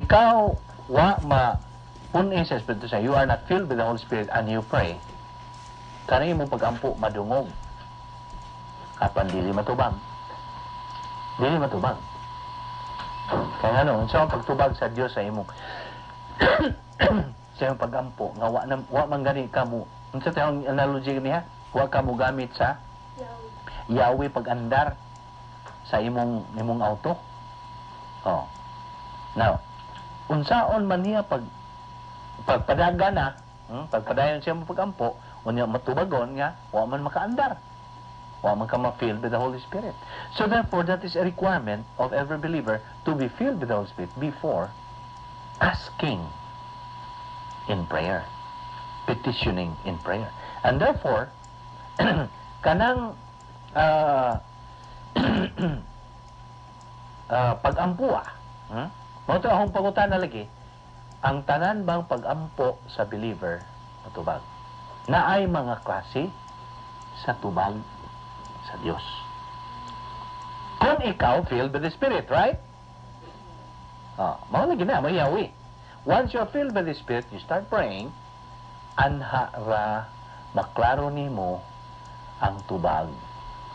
Ikaw wa ma pun-i sa Espiritu Santo, you are not filled with the Holy Spirit and you pray, kanang imong pagampo madungog. Apan dili matubag. Dili matubag. Kaya ano, unsa ang pagtubag sa Dios sa imong pagampo nga wa na, wa man gani kamo, unsa tayong analogy niya, wa ka mo gamit sa yawi pag-andar sa imong auto. Oh. Now, unsaon man niya pagpadaga na, pagpadayon siya mo pagampo, unya matubagon nga wa man makaandar. Wa man ka ma-filled with the Holy Spirit. So therefore, that is a requirement of every believer to be filled with the Holy Spirit before asking in prayer, petitioning in prayer. And therefore, kanang pagampo, Mao to akong pangutana lagi, ang tanan bang pagampo sa believer matubag? Naay mga klase sa tubag sa Dios. Kung ikaw filled with the Spirit, right? Ah, mao lagi na, mayawi. Once you're filled by the Spirit, you start praying, anha ra maklaro nimo ang tubag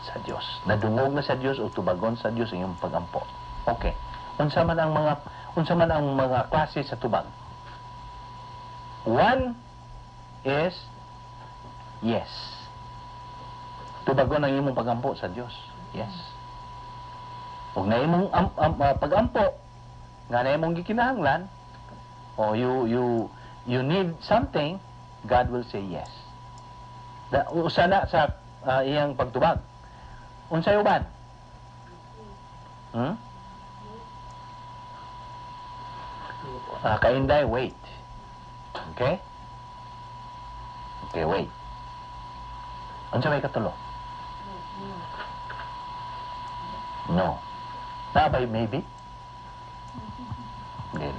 sa Dios. Nadungog na sa Dios o tubagon sa Dios ang iyong pagampo. Okay. Unsa man ang mga klase sa tubag? One is yes. Tubagon ang imong pagampo sa Dios. Yes. Ug na imong pagampo nga na imong gikinahanglan o you need something, God will say yes. Da, usa na sa iyang pagtubag. Unsay uban? Hmm? Kainday, wait. Okay? Okay, wait. Unsa may katulo? No. Naa bay maybe? Dili.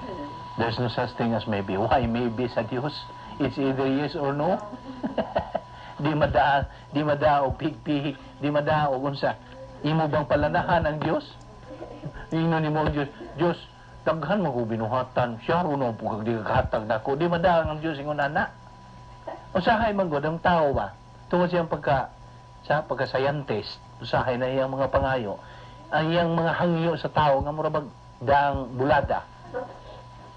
There's no such thing as maybe. Why maybe sa Dios? It's either yes or no. Di madaa og pig-pig, di madaa og unsa. Imo bang palanahan ang Dios? Ingnon nimo ang Dios, "Dios, daghan man ko binuhatan, siya ro no pug di kahatag nako." Di madaa ang Dios ingon ana. Usahay man gud ang tao ba? Tungod siyang pagka scientist, usahay na iyang mga pangayo, ang iyang mga hangyo sa tao nga mura bag daang bulada.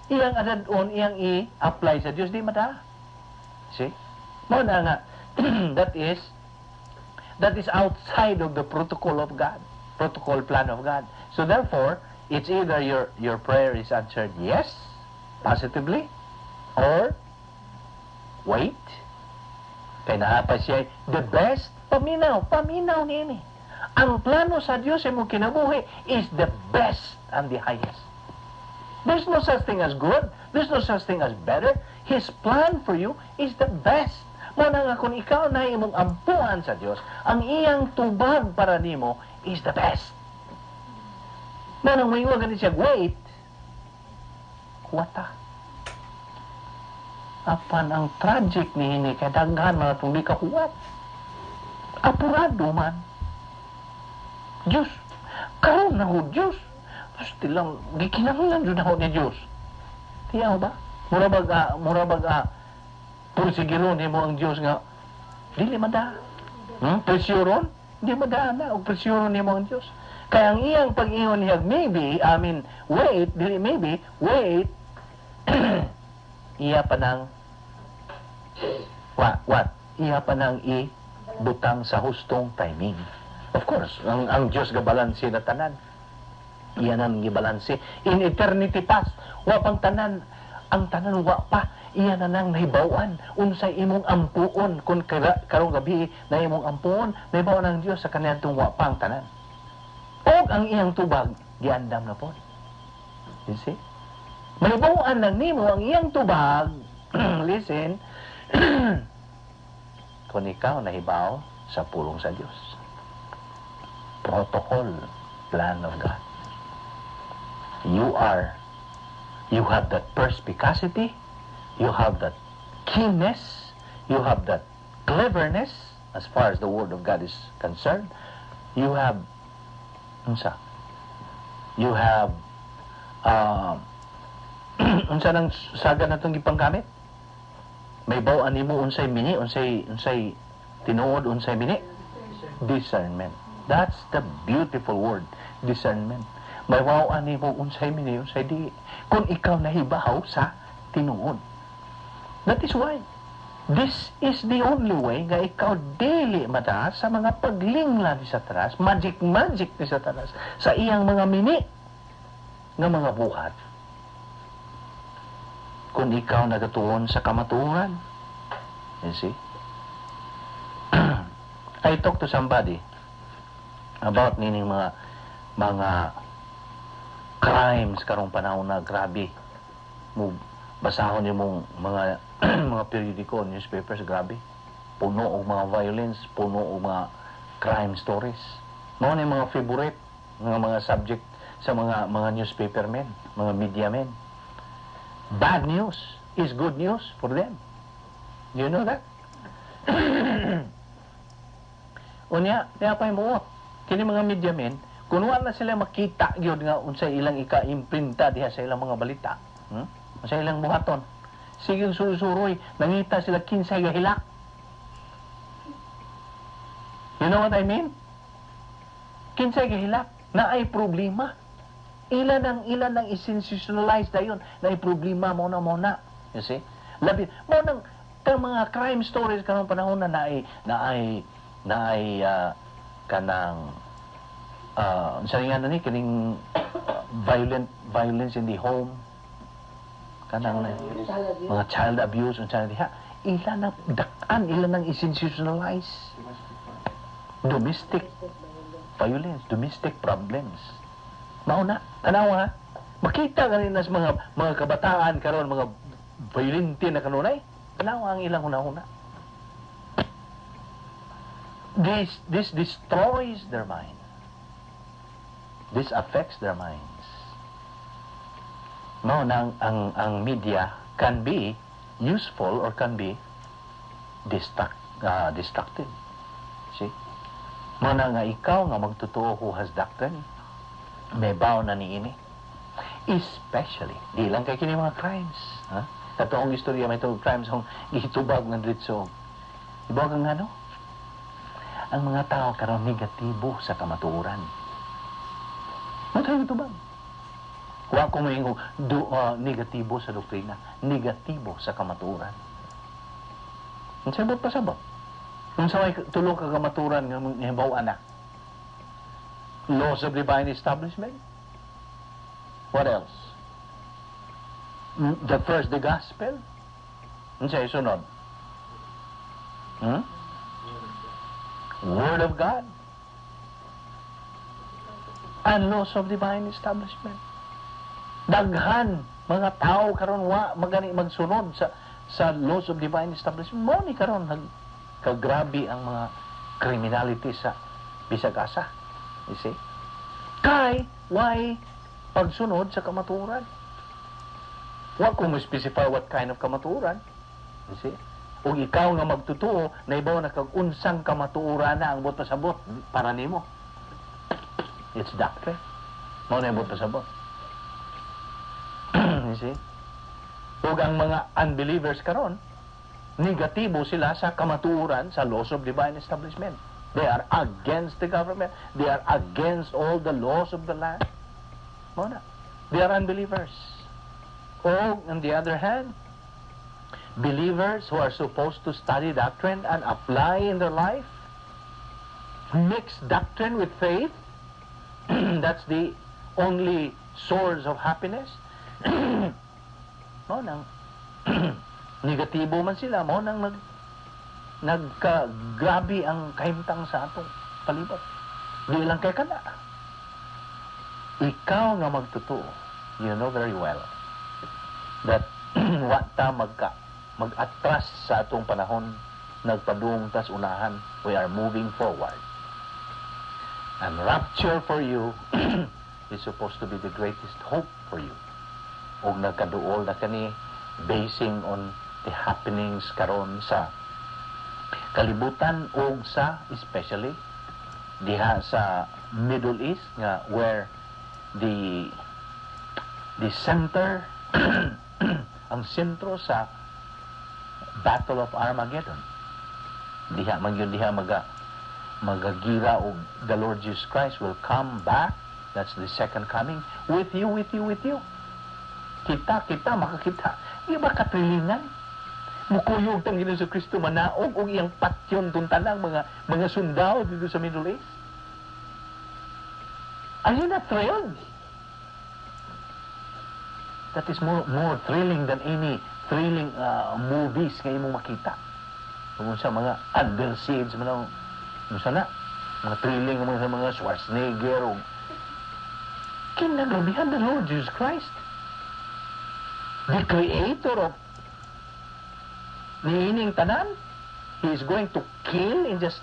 Iyang adadon, iyang i-apply sa Dios, di madaa. See? Mao na nga that is outside of the protocol of God, protocol plan of God. So therefore, it's either your prayer is answered yes, positively, or wait. Kay naa pa siya the best paminaw, paminaw niini. Ang plano sa Dios sa imong kinabuhi is the best and the highest. There's no such thing as good. There's no such thing as better. His plan for you is the best. Mao na nga kung ikaw na imong ampuan sa Dios, ang iyang tubag para nimo is the best. Mao nang moingon gani siya, "Wait," huwata. Apan ang tragic niini kay daghan mga tong di kahuwat. Apurado man. "Diyos, karon na ho, Diyos. Basta lang, gikinahanglan jud ako ni Diyos." Tiyaw ba? Mura bag, pursigiron nimo ang Diyos nga, dili man da. Presyoron? Di man da na, og presyoron nimo ang Diyos. Kaya ang iyang pag-ingon niya, maybe, I mean, wait, dili maybe, wait, iya pa nang, what, what? Iya pa nang i-butang sa hustong timing. Of course, ang Diyos gabalanse na tanan. Iya nang gibalanse. In eternity past, wa pang tanan, ang tanan wa pa, iya na nang nahibaw-an unsay imong ampuon kung karong gabi na imong ampuon, nahibaw-an ang Dios sa kaniadtong wa pa ang tanan. Og ang iyang tubag giandam na pod. You see? Mahibaw-an lang nimo ang iyang tubag, listen, kung ikaw nahibaw sa pulong sa Dios. Protocol, plan of God. You have that perspicacity, you have that keenness, you have that cleverness as far as the Word of God is concerned. You have, unsa? You have Unsa nang saga na itong gipanggamit? Mahibaw-an nimo unsay mini, unsay tinuod, unsay mini? Discernment. That's the beautiful word, discernment. Mahibaw-an nimo unsay mini, unsay di. Kung ikaw nahibaw sa tinuod. That is why this is the only way nga ikaw dili mada sa mga paglingla ni Satanas, magic magic ni Satanas, sa iyang mga mini nga mga buhat. Kung ikaw nagatuon sa kamatuoran. You see? I talk to somebody about nining mga crimes karong panahon na grabe. Mo basahon nimong mga periodiko, newspapers, grabe. Puno og mga violence, puno og mga crime stories. Mao ni mga favorite mga subject sa mga newspaper men, mga media men. Bad news is good news for them. You know that? Unya, niya pa mo. Kini mga media men, kung wala sila makita gyud nga unsay ilang ika-imprinta diha sa ilang mga balita, Unsay ilang buhaton? Sige suruy, nangita sila kinsay gahilak. You know what I mean? Kinsay gahilak na ay problema. Ilan ang i-sensationalize dayon na ay problema mo na mo na. You see? Labi mo nang kang mga crime stories karong panahon na naay kanang unsa nga na ni kining violence in the home, kanang mga child abuse, unsa na diha, ila na dak-an, ila nang i-sensationalize domestic violence, domestic problems. Mao na, tanawa ha. Makita ganin sa mga kabataan karon, mga violente na kanunay. Tanawa ang ilang hunahuna. This destroys their mind. This affects their minds. Mao nang ang media can be useful or can be destructive. See? Mao na nga ikaw nga magtotoo who has doctrine, mahibaw na niini. Especially, di lang kay kini mga crimes. Ha? Katoong istorya may tungod crimes akong gitubag ng diretso. Ibaw kang ano? Ang mga tao karon negatibo sa kamatuoran. Mo tayo tubag. Wa ko moingon negatibo sa doktrina, negatibo sa kamatuoran. Unsa bot pasabot? Unsa may tulo ka kamatuoran nga nahibaw na? Laws of divine establishment. What else? The first, the gospel. Unsa isunod? Word of God. And laws of divine establishment. Daghan mga tao karon wa magani magsunod sa laws of divine establishment. Mao ni karon nag kagrabe ang mga criminality sa bisag asa. You see? Kay why pagsunod sa kamatuoran. Wa ko mo specify what kind of kamatuoran. You see? Ug ikaw nga magtotoo, naibaw na kag unsang kamatuoran na ang buot pasabot para nimo. It's doctrine. Mao na buot pasabot. You see? Ug ang mga unbelievers karon, negatibo sila sa kamatuoran, sa laws of divine establishment. They are against the government. They are against all the laws of the land. Mao na. They are unbelievers. O, on the other hand, believers who are supposed to study doctrine and apply in their life, mix doctrine with faith, that's the only source of happiness. Mao nang negatibo man sila, mao nang nagkagrabe ang kahimtang sa atong palibot. Di lang kay kana. Ikaw nga magtotoo, you know very well that wa ta mag-atras sa atong panahon, nagpadung tas unahan. We are moving forward. And rapture for you is supposed to be the greatest hope for you. Og nagkaduol na kani basing on the happenings karon sa kalibutan og sa especially diha sa Middle East nga where the center ang sentro sa Battle of Armageddon. Diha man gyud, diha magagira og the Lord Jesus Christ will come back. That's the second coming with you, with you, with you. Kita, kita, makakita. Di ba katrilingan? Mukuyog tang Ginoong Kristo, manaog og iyang patyon tong tanang mga sundao dito sa Middle East. Are you not thrilled? That is more thrilling than any thrilling movies nga imong makita. Kung sa mga Under Siege man ang unsa na mga thrilling mga Schwarzenegger o kinagrabihan, the Lord Jesus Christ, the creator of niining tanan, he is going to kill in just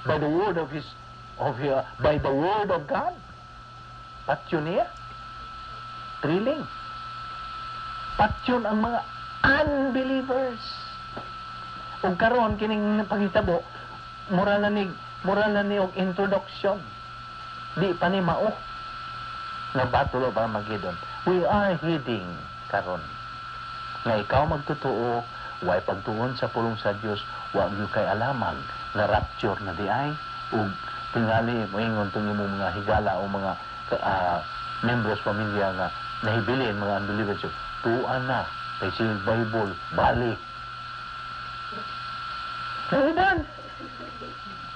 by the word of his of by the word of God. Patyon niya. Thrilling. Patyon ang mga unbelievers. Ug karon kining panghitabo, mura na ni og introduction. Di pa ni mao nga Battle of Armageddon. We are heading karon nga ikaw magtotoo, way pagtuon sa pulong sa Dios, wa gyud kay alamag nga rapture na di ay, ug tingali moingon tong imong mga higala o mga membros pamilya nga nahibilin, mga unbelievers, tuan na kay si Bible bali. Kailan?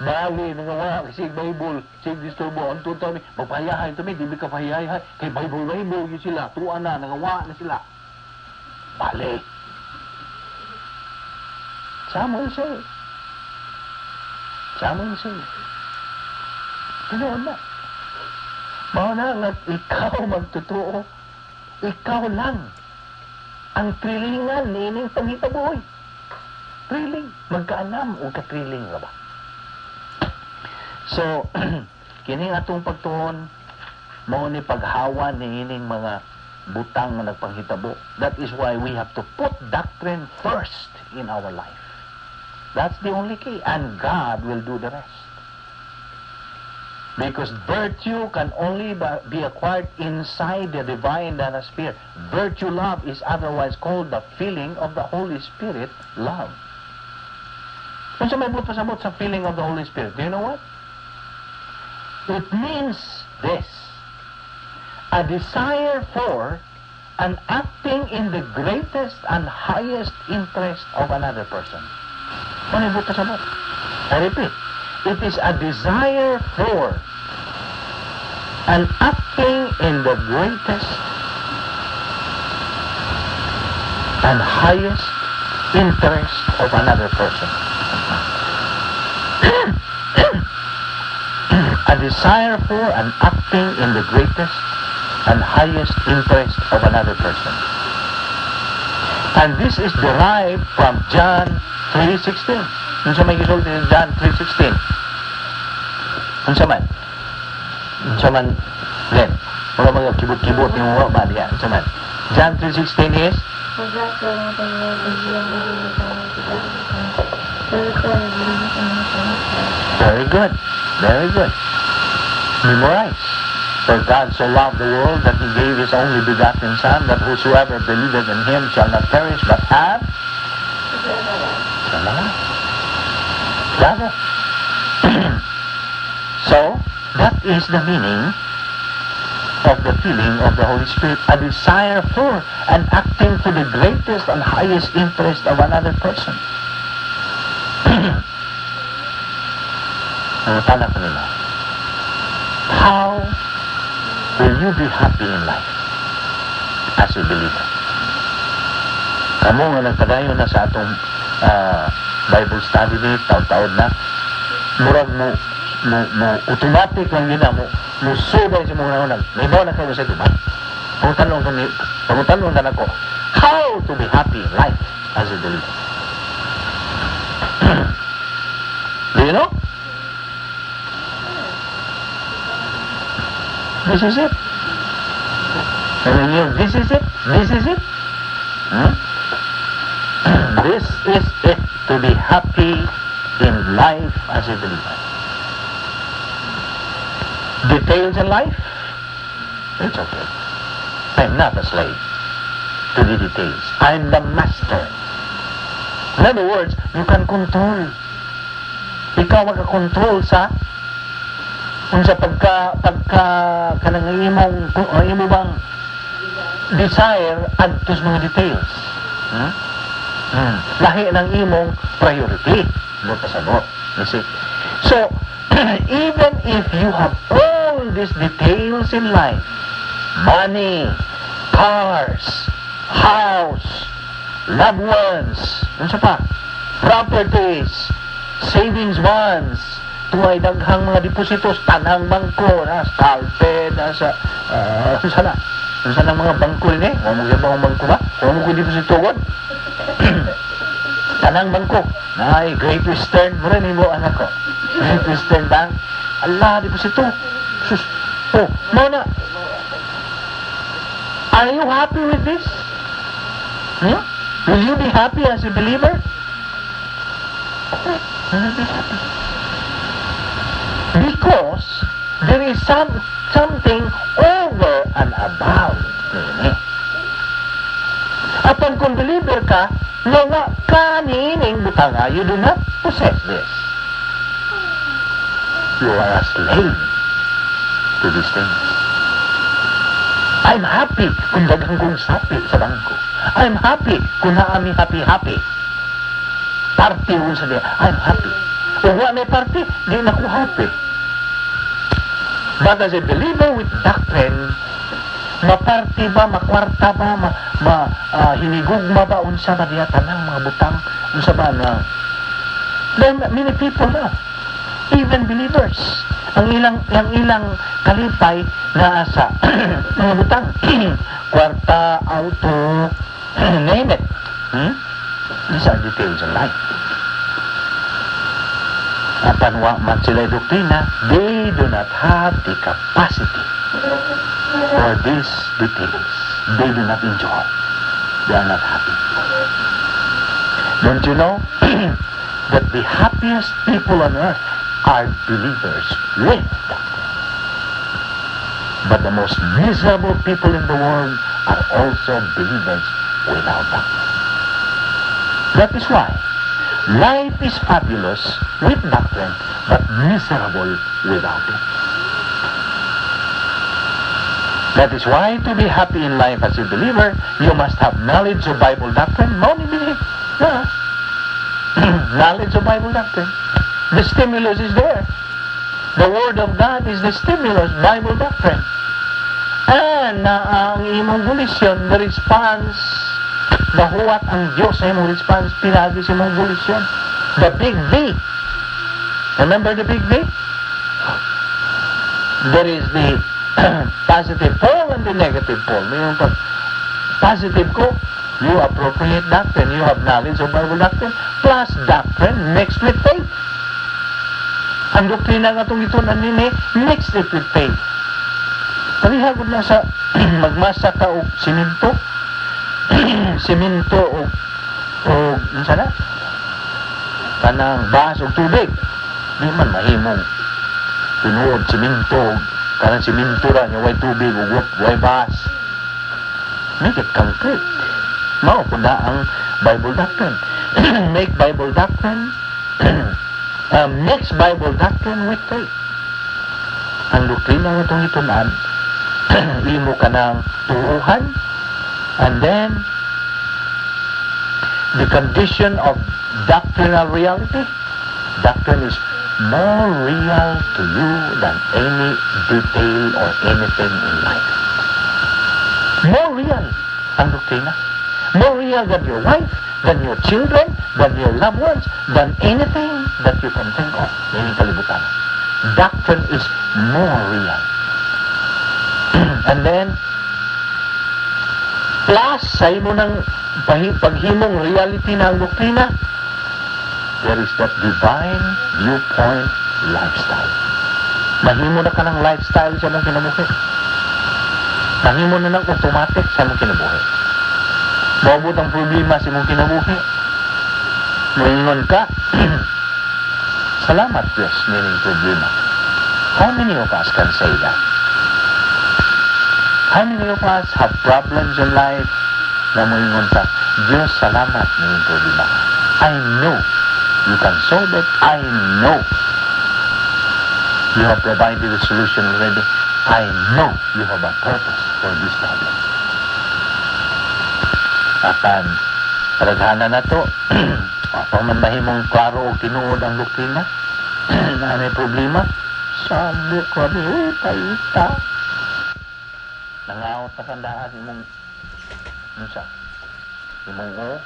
Bali, nga wala kasi Bible, sige disturbo, ang tuta mi, magpahayahay to mi, di ka pahayahay, kay Bible, Bible, yun sila, tuan na, nangawa na sila. Bali. Samuel say. Samuel say. Tinuod na. Mao na nga ikaw magtotoo, ikaw lang ang thrillingan niining panghitaboy. Thrilling. Magkaanam o ka-thrilling ka ba? So, kining atong pagtuon, mao ni paghawa niining mga butang nga nagpanghitabo. That is why we have to put doctrine first in our life. That's the only key. And God will do the rest. Because virtue can only be acquired inside the divine sphere. Virtue love is otherwise called the feeling of the Holy Spirit love. Kung sa may buot pasabot sa feeling of the Holy Spirit, do you know what? It means this: a desire for and acting in the greatest and highest interest of another person. Ano yung buot pasabot? I repeat, it is a desire for and acting in the greatest and highest interest of another person. A desire for and acting in the greatest and highest interest of another person. And this is derived from John 3:16. Unsa may gisulti sa John 3:16? Unsa man? Unsa man, Len? Mga kibot-kibot yung mga ba diya? Unsa man? John 3:16 is For God so loved the world that he gave his only begotten Son, so that whoever believeth in him shall not perish. Very good. Very good. Memorize. For God so loved the world that he gave his only begotten Son, that whosoever believeth in him shall not perish, but have eternal life. Eternal life. Bravo. So, that is the meaning of the feeling of the Holy Spirit, a desire for and acting for the greatest and highest interest of another person. Nangutana ko nila, how will you be happy in life as a believer? Kamo nga nagpadayon na sa atong Bible study ni taon-taon na, murag mo automatic lang yun na mo suday sa mga unang may na kayo sa diba? Pangutanong ka nako, how to be happy in life as a believer? Do you know? This is it. And when you, this is it, this is it. This is it, to be happy in life as a believer. Details in life, it's okay. I'm not a slave. to the details. I'm the master. In other words, you can control. Ikaw makakontrol sa unsa pagka kanang imong ang imo bang desire adto sa mga details. Lahi ng imong priority. Mo pasabot. You see? So, even if you have all these details in life, money, cars, house, loved ones, unsa pa? Properties, savings bonds, tuway daghang mga depositos, tanang bangko, na, Calpe, na sa, unsa na? Unsa nang mga bangko ni? Wa mo gyud ang bangko ba? Wa mo ko deposito god? Tanang bangko. Ay, Great Western, mura nimo anak ko. Great Western Bank. Allah, deposito. Sus. Oh, mao na. Are you happy with this? Hmm? Will you be happy as a believer? Will you be happy? Because there is something over and above. Nini. Apan kung believer ka, nga wa ka niining butanga, you do not possess this. You are a slave to these things. I'm happy kung daghang kong sapi sa bangko. I'm happy kung naa mi happy-happy. Party kung sa diya, I'm happy. Kung wa may party, di na ko happy. But as a believer with doctrine, maparty ba, makwarta ba, ma hinigugma ba, unsa ba diya tanang mga butang, unsa ba na. There are many people na, even believers, ang ilang kalipay naa sa mga butang, kwarta, auto, name it. These are details of life. Apan wa man sila doktrina, they do not have the capacity for these details. They do not enjoy. They are not happy. Don't you know that the happiest people on earth are believers with doctrine? But the most miserable people in the world are also believers without doctrine. That is why life is fabulous with doctrine, but miserable without it. That is why to be happy in life as a believer, you must have knowledge of Bible doctrine. Mao ni believe. Yeah. Knowledge of Bible doctrine. The stimulus is there. The Word of God is the stimulus, Bible doctrine. And na ang imong volition, the response, nahuwat ang Diyos sa imong response, pinagi sa imong volition. The big V. Remember the big V? There is the positive pole and the negative pole. May yung pag positive ko, you appropriate doctrine, you have knowledge of Bible doctrine, plus doctrine mixed with faith. Ang doktrina nga itong ito nini, mixed it with faith. Pareha gud na sa magmasa ka og simento, simento og unsa na? Kanang bas og tubig. Di man mahimong tinuod simento og kanang simento ra nya way tubig ug way bas. Make it concrete. Mao pud na ang Bible doctrine. Make Bible doctrine mix Bible doctrine with faith. Ang doktrina nga itong gitun-an, imo ka ng tuuhan, and then the condition of doctrinal reality, doctrine is more real to you than any detail or anything in life. More real ang doktrina. More real than your wife, than your children, than your loved ones, than anything that you can think of in kalibutan. Doctrine is more real. And then, plus sa imo ng paghimong reality na ang doktrina, there is that divine viewpoint lifestyle. Mahimo na ka ng lifestyle sa imong kinabuhi. Mahimo na ng automatic sa imong kinabuhi. Maubot ang problema sa imong kinabuhi. Moingon ka, "Salamat Diyos, meaning problema." How many of us can say that? How many of us have problems in life? Nga moingon ka, "Diyos, salamat ng problema. I know you can solve it. I know you have provided the solution already. I know you have a purpose for this problem." Apan, kadaghanan na to, pa man mahimong klaro o tinuod ang doktrina, na may problema, sabi ko ni paita. Nangaot na kandaan imong, unsa? Imong o,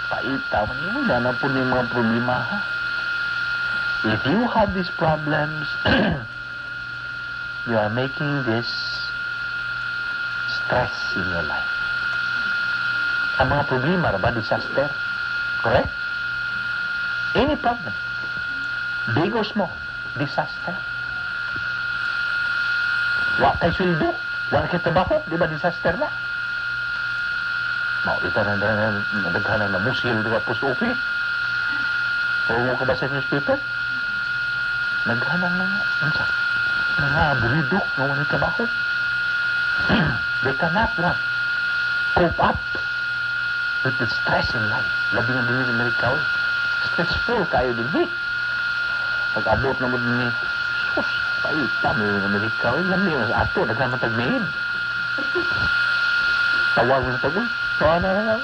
paita, wala na po yung mga problema, ha? If you have these problems, you are making this stress in your life. Ang mga problema, ba, disaster. Correct? Any problem, big or small, disaster. Wa kay sweldo, wa kay trabaho, di ba disaster na? Mao ita na na daghan na musil di ba post office? O ka ba sa newspaper? Naghanang mga, unsa? Mga aburido nga wala trabaho. They cannot what? Cope up with the stress in life. Labi na din sa Amerika, oy. Stressful kayo din, eh. Pag abot na mo din ni, sus, paita mo yung Amerika, oy. Lami na sa ato, daghan man tag maid. Tawag mo sa tagol. Tuwa na na.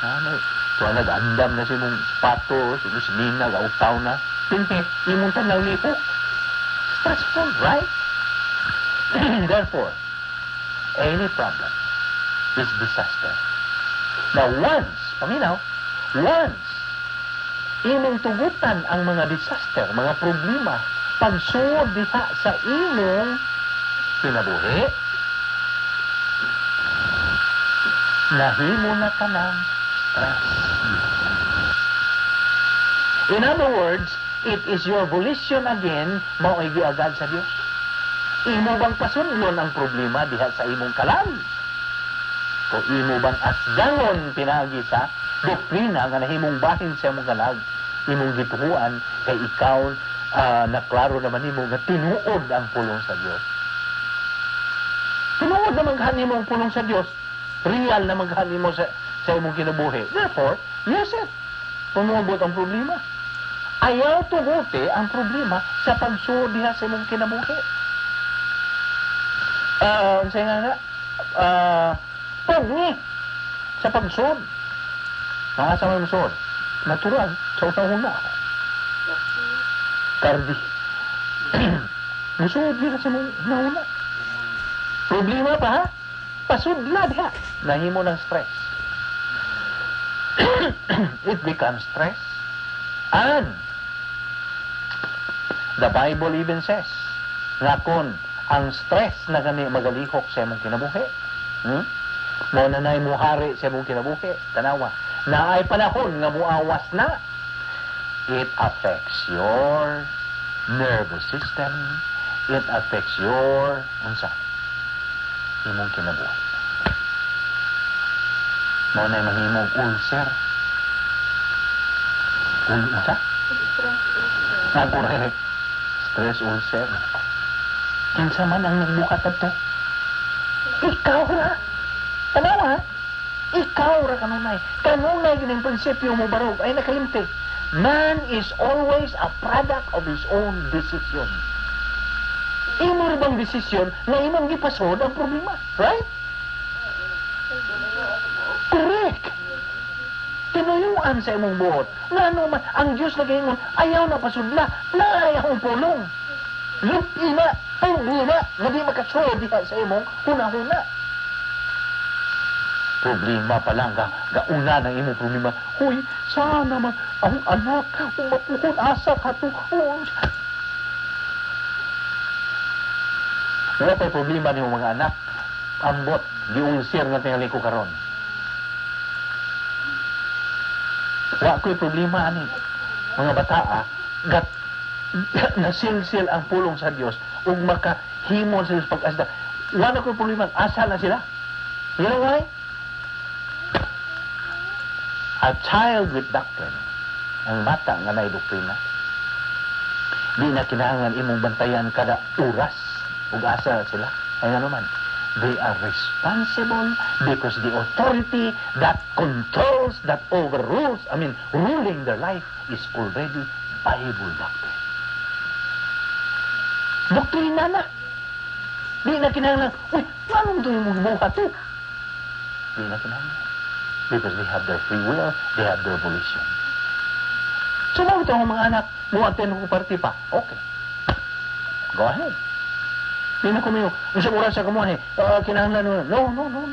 Ano, tuwa na, andam na si mong sapato, si mong sinina, gautaw na. Pinhi, imong tanaw lihok. Stressful, right? Therefore, any problem is disaster. Now, once, paminaw, once, imong tugutan ang mga disaster, mga problema, pagsuod diha sa imong kinabuhi, nahimo na ka ng stress. In other words, it is your volition again, mao'y giagad sa Dios. Imo bang pasundlon ang problema diha sa imong kalag? O imo bang asdangon pinaagi sa doktrina nga nahimong bahin sa imong kalag, imong gituhuan kay ikaw naklaro naman nimo nga tinuod ang pulong sa Dios? Tinuod naman nimo ang pulong sa Dios. Real na maghan mo sa imong kinabuhi. Therefore, use it. Kung moabot ang problema. Ayaw tuguti ang problema sa pagsuod diha sa imong kinabuhi. Unsa nga nga? Pugni sa pagsuod. Mga sa mga suod. Natural, sa unang-una. Kardi. Musuod diha sa imong nauna. Problema pa, ha? Pasudla diha. Nahimo ng stress. It becomes stress. And the Bible even says nga kung ang stress na gani magalihok sa imong kinabuhi, Mo na na'y muhari sa imong kinabuhi. Tanawa. Naay panahon nga muawas na. It affects your nervous system. It affects your unsa? Imong kinabuhi. Mo na mahimong ulcer. Unsa? Stress ulcer. Ah, correct. Stress ulcer. Kinsa man ang nagbukat adto? Ikaw ra. Tanawa, ha? Ikaw ra kanunay. Kanunay gining prinsipyo mo barog ay nakalimti. Man is always a product of his own decision. Imo ra bang desisyon na imong gipasod ang problema? Right? Correct. Tinuyuan sa imong buot. Ngano man, ang Diyos nagaingon, ayaw na pasudla, naay akong pulong. Lupima, problema, nga di makasuod diha sa imong huna-huna. Problema pa lang, gauna ng imong problema. Huy, sana man, ang anak, umapuhon asa katuhon. Wala pa'y problema ni mga anak. Ambot, giulsir na tingali ko karon. Wa ko'y problema ani. Mga bataa, gat, nasilsil ang pulong sa Dios ug makahimo sila sa pag-asda. Wala ko'y problema, asa na sila. You know why? A child with doctrine, ang bata nga naay doktrina, di na kinahanglan imong bantayan kada oras ug asa sila. Ay nga naman, They are responsible because the authority that controls, that overrules, I mean, ruling their life is already Bible doctrine. Doktrina na. Di na kinahanglan, "Uy, nganong ito yung buhat to?" Di na kinahanglan. Because they have their free will, they have their volition. So, mao ang mga anak, mo attend ko party pa. Okay. Go ahead. Di na kumiyo. Unsa oras sa kamo eh, kinahanglan mo. No.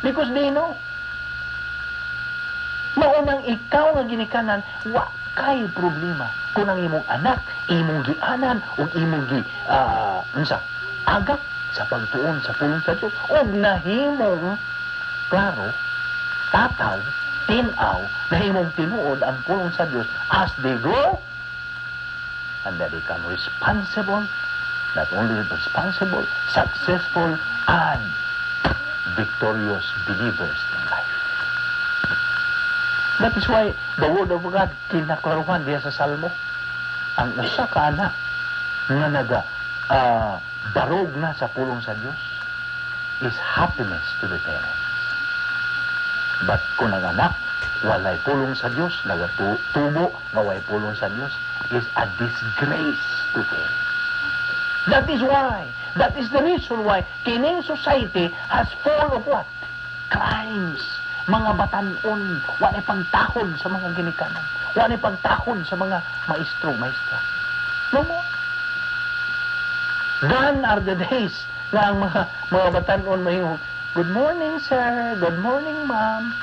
Because they know. Maunang ikaw nga ginikanan, wa kay problema. Kung ang imong anak, imong gianan, o imong gi, unsa, agak sa pagtuon sa pulong sa Diyos, og nahimong klaro, tataw, tinaw, nahimong tinuod ang pulong sa Diyos as they grow, and they become responsible, not only responsible, successful, and victorious believers in life. That is why the Word of God kinaklaruhan diya sa Salmo. Ang usa ka anak nga naga barog na sa pulong sa Dios is happiness to the parents. But kung ang anak walay pulong sa Dios, nagatubo nga walay pulong sa Dios, is a disgrace to parents. That is why, that is the reason why kining society has full of what? Crimes. Mga batanon, walay pagtahod sa mga ginikanan. Walay pagtahod sa mga maestro, maestra. No more. Gone are the days na ang mga batanon may "Good morning, sir. Good morning, ma'am."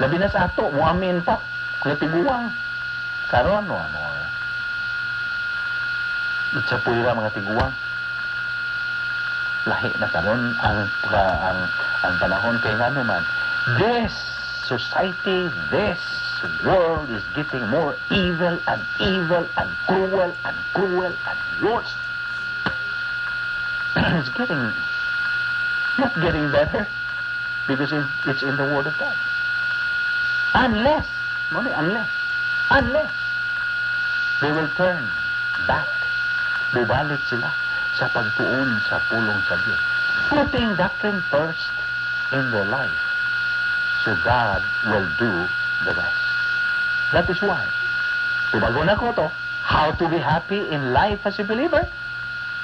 Labi na sa ato, muamin pa. Nga tiguang. Karon, no more. Itsa puwira mga tiguang. Lahi na karon ang panahon kay ngano man. This society, this world is getting more evil and evil and cruel and cruel and worse. It's getting not getting better because it's in the Word of God. Unless, unless, unless they will turn back. Bubalik sila sa pagtuon sa pulong sa Diyos. Putting doctrine first in their life. So God will do the rest. That is why, tubagon ako to, how to be happy in life as a believer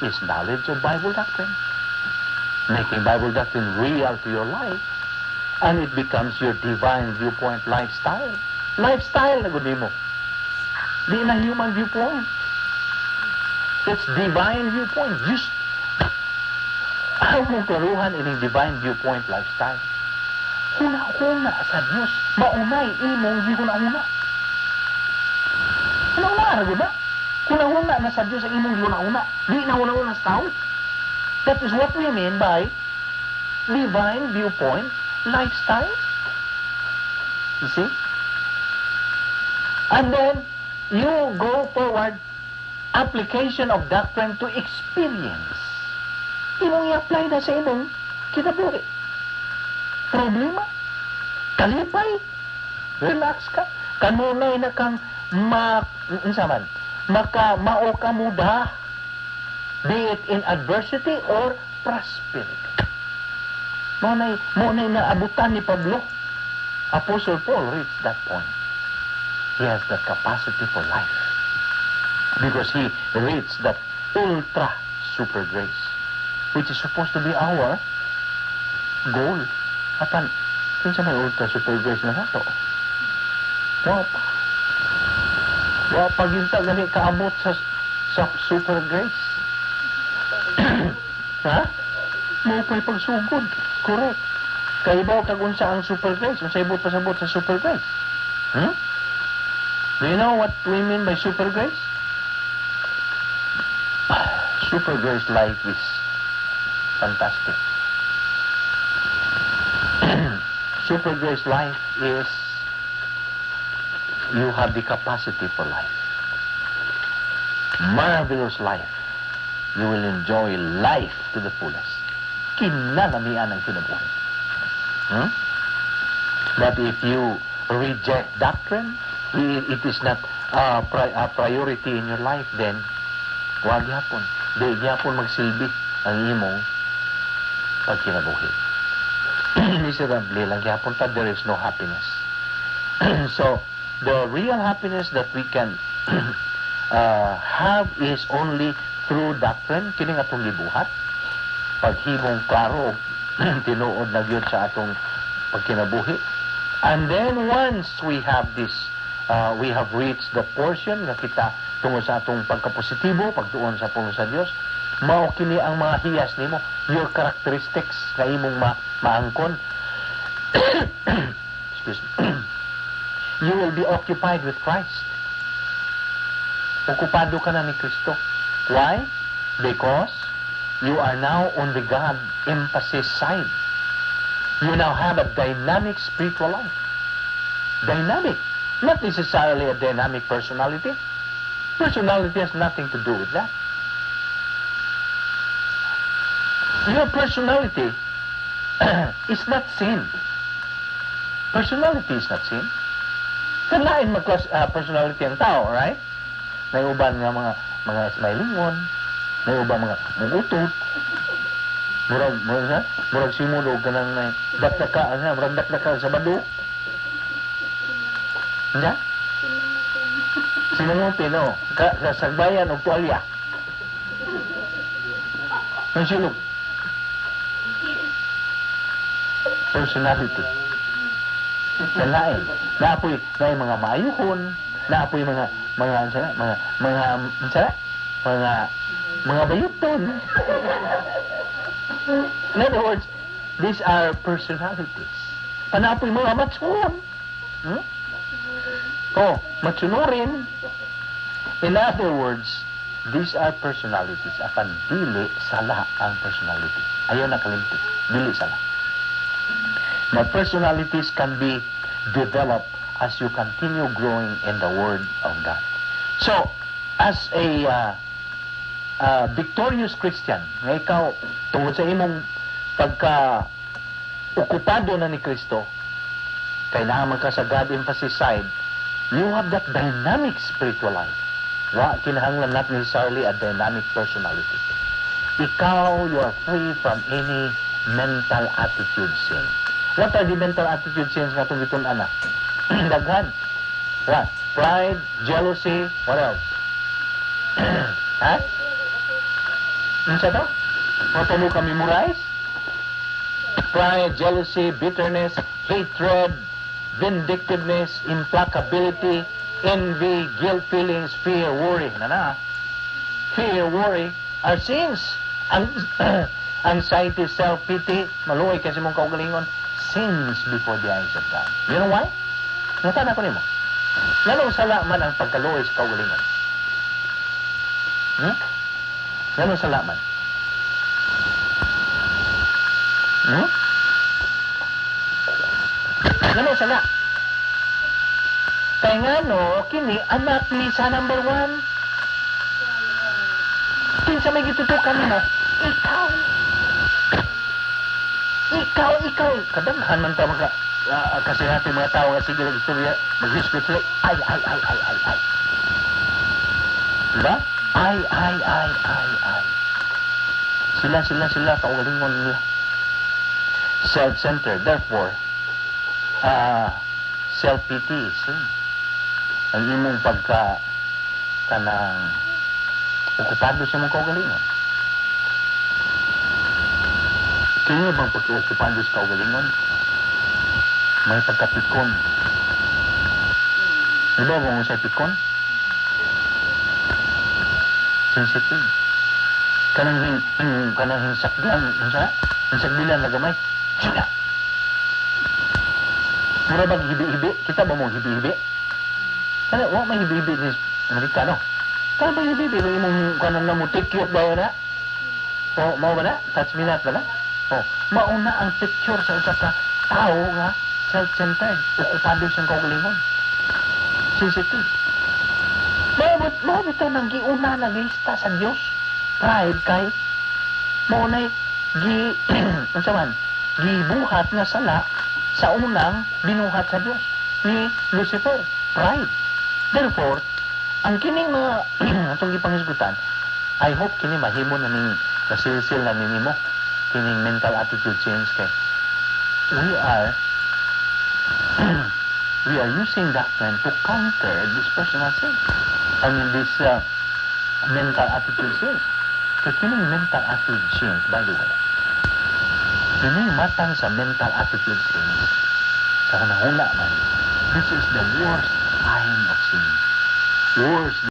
is knowledge of Bible doctrine. Making Bible doctrine real to your life, and it becomes your divine viewpoint lifestyle. Lifestyle na gud nimo. Di na human viewpoint. It's divine viewpoint. Just ang mong klaruhan ining divine viewpoint lifestyle. Huna-huna sa Diyos, maunay imong gihuna-huna. Huna-huna ra gud na. Huna-huna na sa Diyos ang imong gihuna-huna. Di na huna-huna sa tao. That is what we mean by divine viewpoint lifestyle. You see? And then, you go forward, application of doctrine to experience. Imong i-apply na sa imong kinabuhi. Problema? Kalipay? Relax ka. Kanunay na kang ma, unsa man, maka mao ka muda, be it in adversity or prosperity. Mo nay naabutan ni Pablo. Apostle Paul reached that point. He has that capacity for life because he reached that ultra super grace, which is supposed to be our goal. Apan, kinsa may ultra super grace na nato? Wa pa. Wa pa ginta gani kaabot sa super grace. Ha? Mao pa'y pagsugod. Correct. Kaibaw kag unsa ang super grace? Unsa ibot pasabot sa super grace? Hmm? Do you know what we mean by super grace? Super grace life is fantastic. Super grace life is you have the capacity for life. Marvelous life. You will enjoy life to the fullest. Kinalamian ang kinabuhi. But if you reject doctrine, it is not a priority in your life, then wag gyapon. Di gyapon magsilbi ang imong pagkinabuhi. Miserable lang gihapon ta, there is no happiness. So, the real happiness that we can have is only through doctrine, kini nga atong gibuhat, paghimong klaro og tinuod na gyud sa atong pagkinabuhi. And then once we have this, we have reached the portion nga kita tungod sa atong pagkapositibo, pagtuon sa pulong sa Dios, mao kini ang mga hiyas nimo, your characteristics nga imong maangkon. Excuse me. You will be occupied with Christ. Okupado ka na ni Kristo. Why? Because you are now on the God emphasis side. You now have a dynamic spiritual life. Dynamic. Not necessarily a dynamic personality. Personality has nothing to do with that. Your personality is not sin. Personality is not sin. Kalain mag personality ang tao, right? May uban nga mga smilingon, may uban mga mugutot. Murag simod og kanang may dakdaka, ano, murag dakdaka sa bado. Hindi? Sinangutin, no? Kasagbayan og tuwalya. Ang silog. Personality. Kalain. Naapoy, naay mga maayuhon, naapoy mga ano sila, mga ano sila, mga bayuton. In other words, these are personalities. Panapoy mga matsuon. Oh, matsunurin. In other words, these are personalities. Apan dili sala ang personality. Ayaw na kalimti. Dili sala. Now, personalities can be developed as you continue growing in the Word of God. So, as a victorious Christian, nga ikaw, tungod sa imong pagka okupado na ni Kristo, kay naa ka sa God emphasis side, you have that dynamic spiritual life. Wa kinahanglan, not necessarily a dynamic personality. Ikaw, you are free from any mental attitude sin. What are the mental attitude sins nga itong gitun-an na? Daghan. What? Pride, jealousy, what else? Ha? Unsa to? Mo ka memorize? Pride, jealousy, bitterness, hatred, vindictiveness, implacability, envy, guilt feelings, fear, worry. Na na. Fear, worry are sins. Ang anxiety, self-pity, maluoy kasi mong kaugalingon, sins before the eyes of God. You know why? Natan ako nimo. Nganong sala man ang pagkaluoy sa kaugalingon? Nganong sala man? Nganong sala? Kay ngano, kini anak ni sa number one. Kinsa may gitutukan nimo? Ikaw. Ikaw, ikaw. Kadaghan man ta maka kasi natin mga tao nga sige lang istorya, mag-hisgot sila, ay, ay, ay, ay, ay, ay. Diba? Ay, ay, ay, ay, ay. Sila, sila, sila, kaugalingon nila. Self-centered. Therefore, self-pity is sin. Ang imong pagka kanang okupado sa imong kaugalingon. Kini bang pagka-okupado sa kaugalingon? May pagkapikon. Diba kung sa pikon? Sensitive. Kanang hinsakgan, unsa? Hinsakbilan na gamay. Sila. Mura bag hibi-hibi? Kita ba mo hibi-hibi? Kana wa may hibi-hibi ni Amerika, no? Kana ba hibi-hibi? Kung imong kanang namutikyo ba yun na? O, mao ba na? Touch me not ba na? O, mauna ang picture sa usa ka tao nga self-centered, okupado siyang kaugalingon. Sensitive. Mao bitaw nang giuna na lista sa Dios. Pride kay mao nay gi unsa man gibuhat nga sala sa unang binuhat sa Dios ni Lucifer, pride. Therefore, ang kining mga atong gipanghisgutan, I hope kini mahimo na ning nasilsil na nimo. Kining mental attitude change kay we are using doctrine to counter this personal sin. I mean, this mental attitude sins. Kay kining mental attitude change, by the way, kining matang sa mental attitude sins, sa hunahuna man, this is the worst kind of sin. Worse